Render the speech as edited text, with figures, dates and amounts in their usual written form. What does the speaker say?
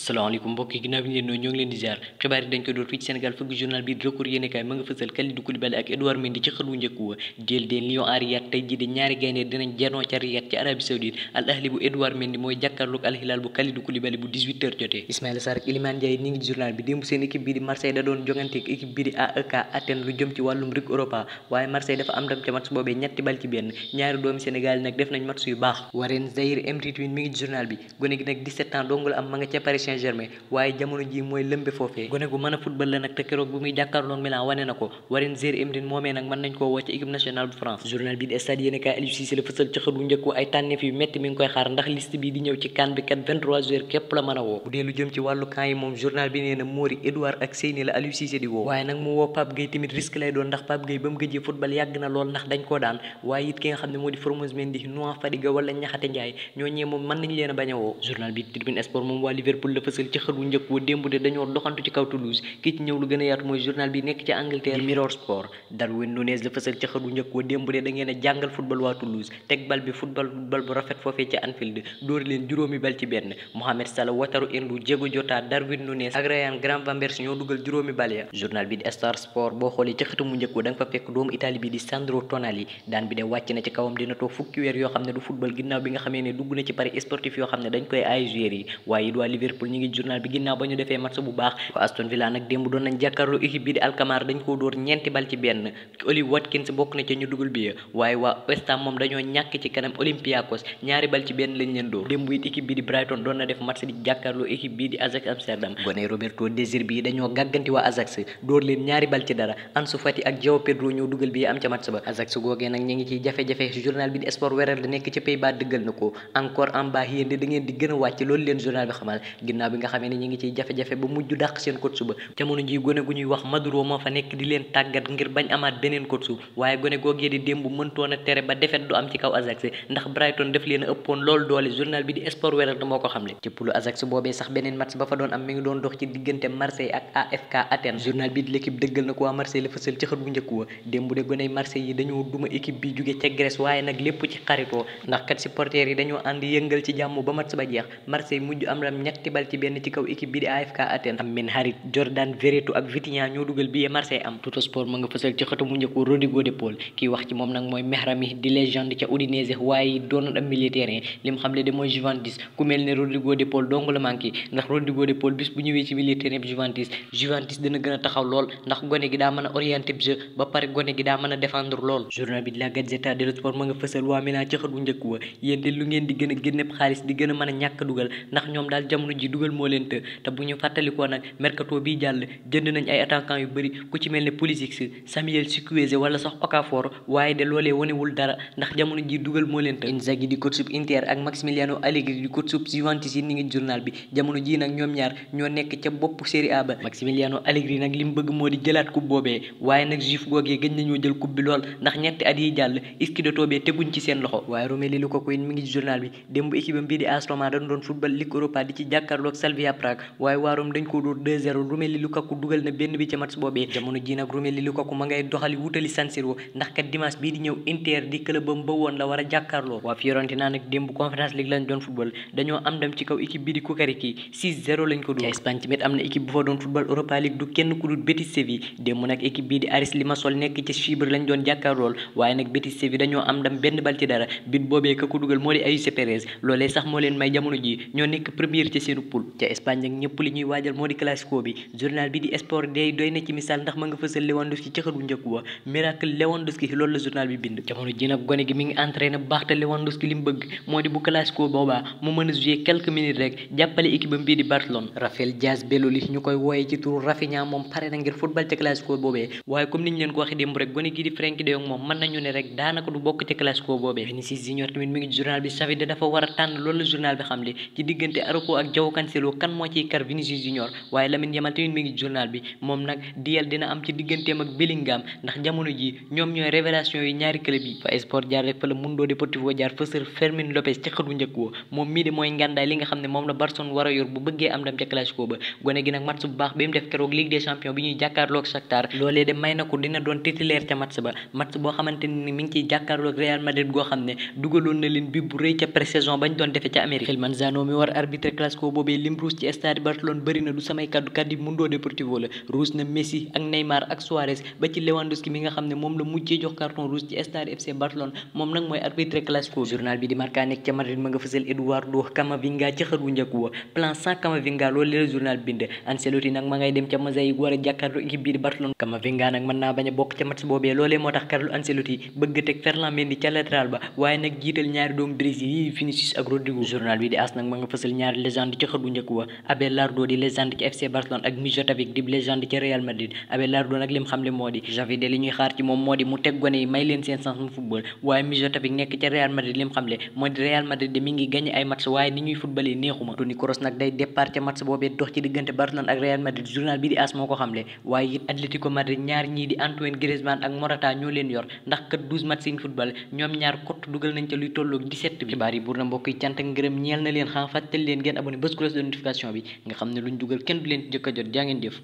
salaamaaleykum mbokk yi ginnaaw bi ngeen ñoo ngi leen di ziar xibaar yi dañ koy door fii ci Sénégal fëgg journal bi record yéenekaay ma nga fësal Kalidou Koulibaly ak Edouard Mendy ci xët wu njëkk wa jël des Lions à Riyad tey jii de ñaari gaynde dinañ janoo ca Riyad ci Arabie Saoudite Al Ahli bu Edouard Mendy mooy jàkkaarloog Al Hilal bu Kalidou Koulibaly bu 18h jotee Ismaïla Sarr ak Iliman Ndiaye ni ngi ci journal bi démb seen équipe bii di Marseille da doon jongante ak équipe bii di AEK Athènes lu jëm ci wàllum Ligue Europa waaye Marseille dafa am ndam ca match boobee ñetti bal ci benn ñaari doomi Sénégal nag def nañ match yu baax Warren Zaïre-Emery mi ngi ci journal bi gone gi nag 17 ans dong la am ma nga ca Paris Saint-Germain waaye jamono ji mooy lëmbe foofee gone gu mën a football la nag te keroog bu muy jàkkaarloog Milan wane na ko Warren Zaïre-Emery moomee nag mën nañ koo woo ci équipe nationale bu France journal bi di Stades yéenekaay Aliou Cissé la fësal ci xët wu njëkk ay tànneef yu metti mi ngi koy xaar ndax liste bi di ñëw ci CAN bi kat 23 joueurs képp la mën a woo bu dee lu jëm ci wàllu camp yi moom journal bi nee na Mori Edouard ak Seyni la Aliou Cissé di woo waaye nag mu woo Pape Gueye tamit risque lay doon ndax Pape Gueye ba mu gëjee football yàgg na lool ndax dañ koo daan waaye it ki nga xam ne moo di Formose Mendy Noah Fadiga wala Niakhaté Ndiaye ñooñee moom mën nañ leen a bañ a woo journal bi Tribune Sport moom waa Liverpool la fësal ci xët wu njëkk wa démb de dañoo doxantu ci kaw Toulouse kii ci ñëw lu gën a yaatu mooy journal bi nekk ci Angleterre Mirror Sport Darwin Nunez la fësal ci xët wu njëkk wa démb de da ngeen a jàngal football waa Toulouse teg bal bi football bu rafet foofee ci Anfield dóori leen juróomi bal ci benn Mohamed Salah Wataru Endo Diego Jota Darwin Nunez ak Ryan Gravenberch ñoo dugal juróomi bal ya journal bi di Star Sport boo xoolee ci xëtu mu njëkk wa da nga fa fekk doomu Italie bi di Sandro Tonali daan bi de wàcc na ci kawam dina toog fukki weer yoo xam ne du football ginnaaw bi nga xamee ne dugg na ci paris sportif yoo xam ne dañ koy ay joueurs yi waaye it waa Liverpool ñi ngi journal bi ginnaaw ba ñu defee match bu baax ko Aston Villa nag démb doon nañ jàkkaarloo équipe bi di Alkmaar dañ koo dóor ñeenti bal ci benn Oli Watkins bokk na ca ñu dugal bi waaye waa West Ham moom dañoo ñàkk ci kanam Olympiakos ñaari bal ci benn lañ leen dóor démb it équipe bi di Brighton doon na def match di jàkkaarloo équipe bi di Ajax Amsterdam gone Roberto De Zerbi dañoo gàgganti waa Ajax dóor leen ñaari bal ci dara Ansu Fati ak João Pedro ñoo dugal bi am ca match ba Ajax googee nag ñi ngi ciy jafe-jafe journal bi di Sport weeral da nekk ca Pays-Bas dëggal na ko encore en bas yéen da ngeen di gën a wàcc loolu leen journal bi xamal ginnaaw bi nga xamee ne ñi ngi ciy jafe-jafe ba mujj dàq seen coach ba jamono ji gone gu ñuy wax Maduro moo fa nekk di leen tàggat ngir bañ amaat beneen coach waaye gone googee di démb mëntoon a tere ba defet du am ci kaw Ajax ndax Brighton def leen a ëppoon loolu doole journal bi di Sport weeral moo ko xamle ci pulu Ajax boobee sax beneen match ba fa doon am mi ngi doon dox ci diggante Marseille ak AFK Athènes journal bi di l'équipe dëggal na ko waa Marseille la fësal ci xët bu njëkk wa démb de goney Marseille yi dañoo duma équipe bi jóge ca Grèce waaye nag lépp ci xaritoo ndax kat supporters yi dañoo ànd yëngal ci jàmm ba match ba jeex Marseille mujj am ram ñetti bal ci benn ci kaw équipe bi di AFK Athènes am men Harit Jordan Verretou ak Vitinha ñoo dugal bi Marseille am Tuttosport ma nga fësal ci xëtu mu njëkk Rodrigo De Paul kii wax ci moom nag mooy Mehrami di légende ca Udinese waaye doonoon am milieu terrain li mu xam le de mooy Juventus ku mel ne Rodrigo De Paul dong la manqué ndax Rodrigo De Paul bis bu ñëwee ci milieu terrain bi Juventus dina gën a taxaw lool ndax gone gi daa mën a orienté jeu ba pare gone gi daa mën a défendre lool journal bi di La Gazzetta dello Sport ma nga fësal waa Milan ci xët bu njëkk wa yéen de lu ngeen di gën a génne xaalis di gën a mën a ñàkk dugal ndax ñoom daal jamono ji dugal moo leen te bu ñu fàttalikoo nag mercato bi jàll jënd nañ ay attaquant yu bëri ku ci mel ne Pulisic Samuel Chukwueze wala sax Okafor waaye de loolee wanewul dara ndax jamono ji dugal moo leen Inzaghi di coach sub Inter ak Maximiliano Allegri di coach sub Juventus yi ni ngi journal bi jamono ji nag ñoom ñaar ñoo nekk ca bopp Serie A ba Maximiliano Allegri nag li mu bëgg moo di jëlaat coupe boobee waaye nag Juve googee gëj nañoo jël coupe bi lool ndax ñetti at yi jàll Scudetto bee teguñ ci seen loxo waaye Romelu Lukaku mi ngi journal bi démb équipe am bii di AS Roma dañ doon football Ligue Europa di ci jàkkaarloog Slavia Prague waaye waa Rome dañ ko dóor 2-0 Romelu Lukaku dugal na benn bi ca match boobee jamono ji nag Romelu Lukaku ma ngay doxali wutali San Siro ndax kat dimanche bii di ñëw Inter di clubam ba woon la war a jàkkaarloo waa Fiorentina nag démb Conference League lañ doon football dañoo am dem ci kaw équipe bi di Cukaricki 6-0 lañ ko dóor ca Espagne tamit am na équipe bu fa doon football Europa League du kenn ku dul Betis Séville démb nag équipe bii di Aris Limassol nekk ci Chypre lañ doon jàkkaarlool waaye nag Betis Séville dañoo am dem benn bal ci dara bit boobee ka ko dugal moo di Ayouse Perez loolee sax moo leen may jamono ji ñoo nekk première ci seenu poule ca Espagne nag ñëpp li ñuy waajal moo di classico bi journal bi di Sport day doy na ci misaal ndax ma nga fësal Lewandowski ci xët bu njëkk wa miracle Lewandowski loolu la journal bi bind jamono ji nag gone gi mi ngi entraîné bu baax te Lewandowski li mu bëgg moo di bu classico boobaa mu mën a jouer quelques minutes rek jàppale équipe am bii di Barcelone Rafael Diaz Beloli ñu koy wooyee ci turu Rafinha moom pare na ngir football ca classico boobee waaye comme niñ leen ko waxee démb rek gone gi di Frenkie de Jong moom mën nañu ne rek daanaka du bokk ca classico boobee Vinicius Junior tamit mi ngi journal bi Xavi dafa war a tànn loolu la journal bi xam le ci diggante Araujo ak João Cancelo kan moo ciy kar Vinicius Junior waaye Lamine Yamal tamit mi ngi journal bi moom nag duel dina am ci digganteem ak Bellingham ndax jamono ji ñoom ñooy révélation yi ñaari club yi fa Sport jaar rek fa la Mundo Deportivo jaar fësal Fermin Lopez ca xët bu njëkk woo moom mii de mooy ngàndaay li nga xam ne moom la Barcelone war a yor bu bëggee am dem ca classico ba gone gi nag match bu baax bi mu def keroog Ligue des Champions bi ñuy jàkkaarloog Shakhtar loolee de may na ko dina doon titulaire ca match ba match boo xamante ni mi ngi ciy jàkkaarloog Real Madrid goo xam ne dugaloon na leen bi bu rëy ca pré-saison bañ doon defee ca Amérique Manzano mi war arbitre classico boobu boobee lim rouge ci stade Barcelone bëri na du samay kaddu Mundo Deportivo la rouge na Messi ak Neymar ak Suarez ba ci Lewandowski mi nga xam ne moom la mujjee jox carton rouge ci stade FC Barcelone moom nag mooy arbitre classico journal bi di Marca nekk ca Madrid ma nga fësal Eduardo Camavinga ca xët wu njëkk wa plan sans Camavinga loolu la journal bind Ancelotti nag ma ngay dem ca Mosaïque war a jàkkaarloo équipe bii di Barcelone Camavinga nag mën naa bañ a bokk ca match boobee loolee moo tax Carlo Ancelotti bëgg teg Ferland Mendy ca latéral ba waaye nag jiital ñaari doomu Brésil yi Vinicius ak Rodrigo journal bi di AS nag ma nga fësal ñaari légende ca xët wu njëkk wa Abelardo di légende ci FC Barcelone ak Mijatovic di légende ci Real Madrid Abelardo nag lim xamle moo di Xavi de li ñuy xaar ci moom moo di mu teg gone yi may leen seen chance mu football waaye Mijatovic nekk ca Real Madrid lim xamle moo di Real Madrid de mi ngi gagné ay match waaye ni ñuy footballé neexuma Toni Kroos nag day départ ca match boobee dox ci diggante Barcelone ak Real Madrid journal bi di AS moo ko xamle waaye it Atlético Madrid ñaar ñii di Antoine Griezmann ak Morata ñoo leen yor ndax kat 12 match yi football ñoom ñaar kott dugal nañ ca luy tolloog 17 bi xibaar yi buur na mbokk yi cant ak ngërëm ñeel na leen xam fàttali leen ngeen abonné bés cloche de notification bi nga xam ne luñ dugal kenn du leen jëkk a jot jaa ngeen jëf